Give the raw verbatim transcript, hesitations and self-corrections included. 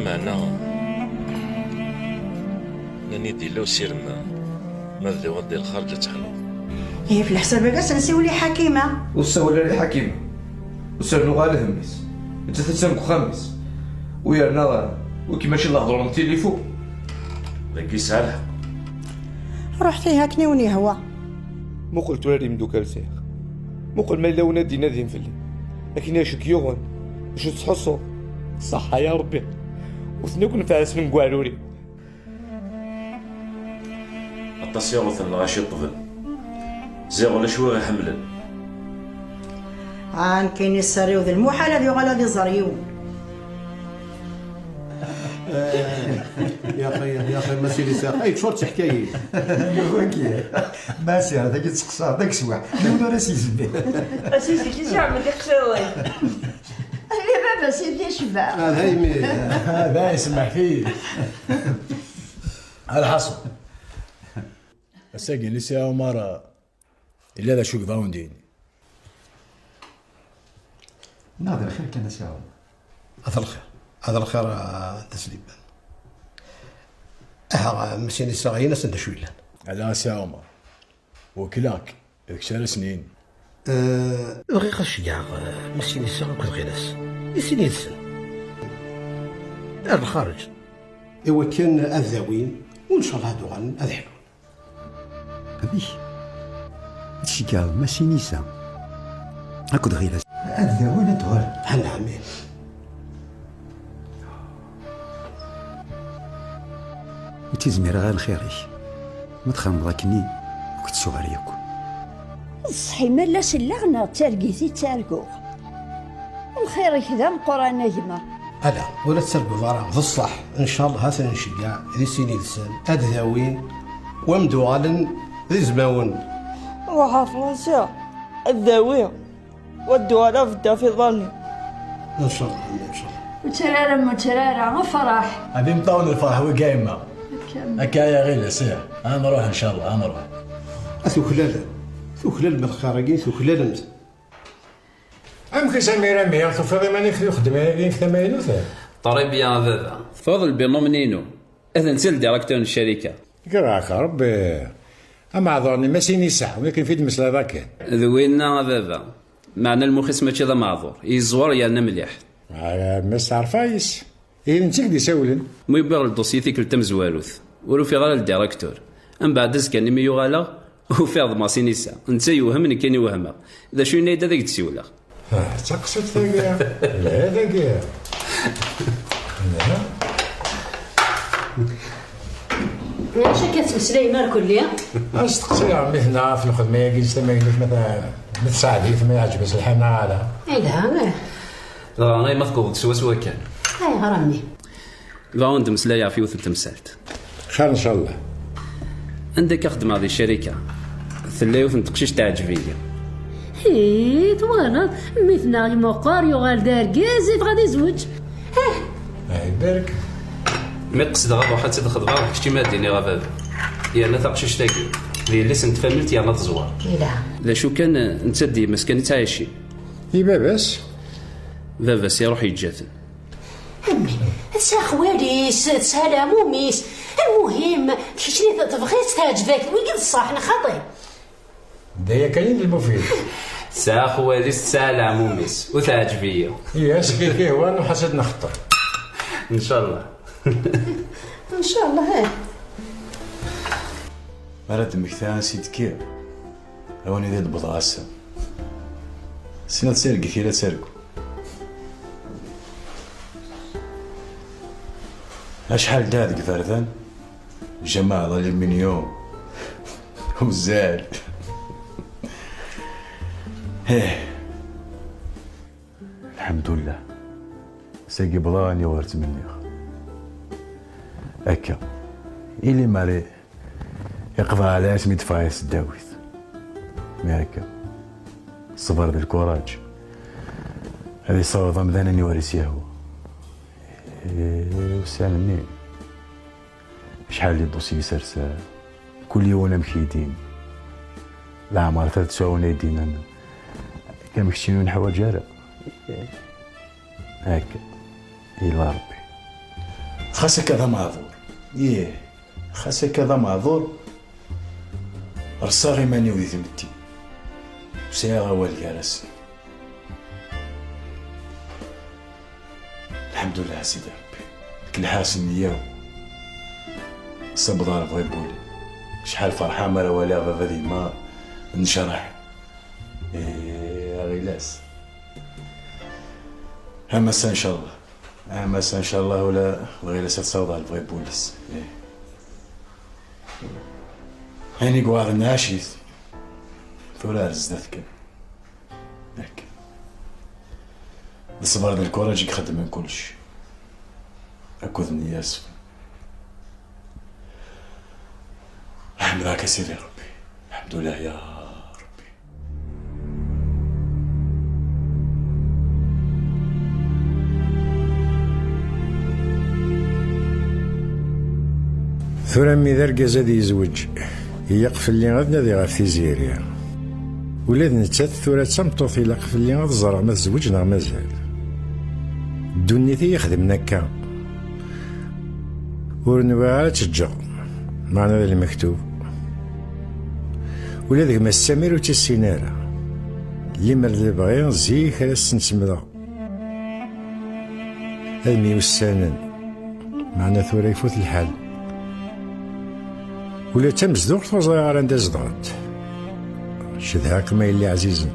Meɛna, nnan-iyi-d yella usirem, ma bdiɣ-d i lxerǧ ad teḥluḍ. Ihi f leḥsab-agi ad s-nsiwel i Ḥakima. Ur ssawal ara i Ḥakima. Ur s-rennuɣ ara d mmi-s. Nettat attan deg uxxam-is. U yerna, wi-k mačči d ahdur n tilifu. Dagi yesɛa lḥeqq. Ruḥet ihi akken i wen-yehwa. Muqel tura ar imeddukal sɛiɣ. Muqel ma yella win ad d-inadin fell-i. Akken i ak-yuɣen. Acu tettḥussuḍ? Ṣaḥḥa ya Rebbi. Ur ten-akk nefɛen deg uɛrur-iw. Aṭas i ɣuten lɣaci ṭṭben. Ziɣ ulac wi ɣ-iḥemmlen. Ah, nekkini sser-iw d lmuḥal ad yuɣal ad iẓer yiwen. Eh, ya xi, ya xi, ma sili sa. Ay, tfur teḥkayi. Wagi, ma sira, dagi tseqsa, dagi swaḥ. Yiwen ur as-yezmir. Asisi, ti si Ɛmed iqsiḍen. Ay, baba, sidi cba. Ah, daymi. Ah, da, yesmaḥ-iyi. Alḥaṣun. Ass-agi, Lisiɛ Umar, yella d acu yebɣa wen-d-yini. Neɣ d lxir kan, a Si Ɛumar. Ad lxir. Ad lxir, a Dda Sliman. Aha, ma sin issaɣ-in-asen d acu yellan. Ala, a Si Ɛumar. Wekkleɣ-k, d kečč ara sen-yini. Eh, bɣiɣ ad ceggɛeɣ, eh, ma sin issaɣ akked Ɣilas. I sin yid-sen. Ar lxareǧ. Iwakken ad dawin, u ncallah ad uɣalen ad ḥlun. Amek? Ad tceggɛeḍ Masinisa akked Ɣilas? Ad dawin ad d-uɣalen. Anɛam. Ur tt-izmireɣ ara lxir-ik. Ma txedmeḍ akkenni, ur k-ttuɣ ara yakk. D ṣṣeḥ, imalas lliɣ neɣ d targit i ttarguɣ? Lxir-ik d ameqqran, a gma. Ala, ur la tettarguḍ ara, d ṣṣeḥ. Ncallah ad ten-nceggeɛ di sin yid-sen, ad dawin, u ad d-uɣalen d izmawen. Ruḥ a Fransa, ad dawi, u ad d-uɣal ad beddeɣ f iḍarren-iw. Ncallah, ncallah. Ur ttararem, ur ttararem, afraḥ. Ad imeṭṭawen lferḥ wigi a yemma. Akka. Akka ay aɣilas, ih. Ad nruḥ ncallah, ad nruḥ. A tuklal, tuklal ma lxir-agi, tuklalemt. Amek i Samira, mmi, tufiḍ iman-ik di uxeddim-agi tamaynut? Ṭribya a baba. Tuɣ lbinum-nni-inu. Ad nsil directeur n ccarika. Grak Rebbi. Ameɛḍur-nni Masinisa, wi akken fi d-meslayeḍ akken. D winna a baba. Meɛna lmux-is mačči d ameɛḍur. Yeẓwer yerna mliḥ. Ah, Mass Ɛerfayis. Ihi d netta i k-d-isawlen. Mi wwiɣ ldusyi tikkelt tamezwarut, ur ufiɣ ara ldirektur. Mbeɛd azekka-nni mi uɣaleɣ, ufiɣ d Masinisa. Netta yewhem, nekkini wehmeɣ. D acu yenna-yi-d ad ak-d-siwleɣ. Ah, d taqsiṭ tagi. Lha dagi. Lha. Acu akka tettmeslayem ar kulli? Asteqsi a mmi-tneɣ ɣef lxedma-agi s tamaynut, ma ta-, ma tsaɛed-it, ma yeɛǧeb-as lḥal neɣ ala. Yelha, ih. Dɣa ay ma tewweḍ-d swaswa kan. Ayɣer a mmi? Bɣiɣ ad wen-d-mmeslayeɣ ɣef yiwet n temsalt. Xir ncallah. Anda akka xeddmeɣ di ccarika, tella yiwet n teqcict teɛǧeb-iyi. Hi, twalaḍ, mmi-tneɣ yemmuqer, yuɣal d argaz, yebɣa ad izweǧ. Hah. Ay, barek. Mi qesdeɣ ad ruḥeɣ ad tt-id-xeḍbeɣ, d kečč i m-ad d-iniɣ a baba. Yerna taqcict-agi, d yelli-s n tfamilt yerna teẓwer. Yelha. D acu kan, netta d yemma-s kan i ttɛicin. I baba-s? Baba-s iruḥ yeǧǧa-ten. A mmi, tesɛa xwali-s, tesɛa leɛmum-is. Lmuhim, d keččini t-, tebɣiḍ-tt, teɛǧeb-ak, wigi d ṣṣeḥ, neɣ xaṭi? D aya kan i d lmufid. Tesɛa xwali-s, tesɛa leɛmum-is, ur teɛǧeb-iyi. Iya, seg-k ihwa, nruḥ-as ad nxeṭṭer. Ncallah. Ncallah, eh. Mi ara d-mmektiɣ ansi d-kkiɣ, a win i d-wwḍeɣ ass-a. Ssneɣ d targit i la ttarguɣ. Acḥal da deg iberdan, jamaɛ d aluminium, uzzal. Ih. Lḥemdullah. Sagi bḍan i ɣur ttmenniɣ. Akka. Ili mari. Iqḍeɛ ɛla asmi d-teffeɣ s ddawit. Mi akka, ṣṣber d lkuraǧ ad yessaweḍ amdan aniwer i s-yehwa. Eh, ussan-nni, acḥal n iḍusi i serseɣ, kul yiwen amek i yi-d-yenna. Leɛmer ta d tesɛun ay d-yennan, "Akka am keččini ur neḥwaǧ ara." Akka, yella Rebbi. Xas akka d ameɛḍur. Ih, xas akka d ameɛḍur, rṣaɣ iman-iw di tmetti. Ur sɛiɣ awal gar-asen. Lḥemdullah a Sidi Ṛebbi. Deg lḥers n nneyya-w, ṣṣabḍ ɣer bɣi n wul-iw. Acḥal ferḥeɣ mi ara waliɣ baba d yemma nnecraḥen. Ih, a Ɣilas. Am ass-a ncallah. Am ass-a ncallah ula d Ɣilas ad ṣṣawḍeɣ lebɣi n wul-is. Ih. Ayen i iweɛren nɛac-it. Tura ar zdat kan. Akken. D ṣṣber d lkuraǧ i ixeddmen kullec. Akked nneyya ṣṣfan. Ḥemdeɣ-k a Sidi Ṛebbi. Lḥemdullah ya Ṛebbi. Tura mi d argaz ad yezweǧ, ilaq fell-i ad nadiɣ ɣef tiziri. Ula d nettat tura d tameṭṭut, ilaq fell-i ad ẓreɣ ma tezweǧ neɣ mazal. Ddunit i yi-xedmen akka. Ur nwiɣ ara ad tt-ǧǧeɣ, meɛna d lmektub. Ula d gma-s Samir ur tt-issin ara. Limer d lebɣi, zik ara sen-semleɣ ad myussanen, meɛna tura ifut lḥal. Ula d tamezduɣt ur ẓriɣ ara anda zedɣent. Cedhaɣ-kem a yelli ɛzizen.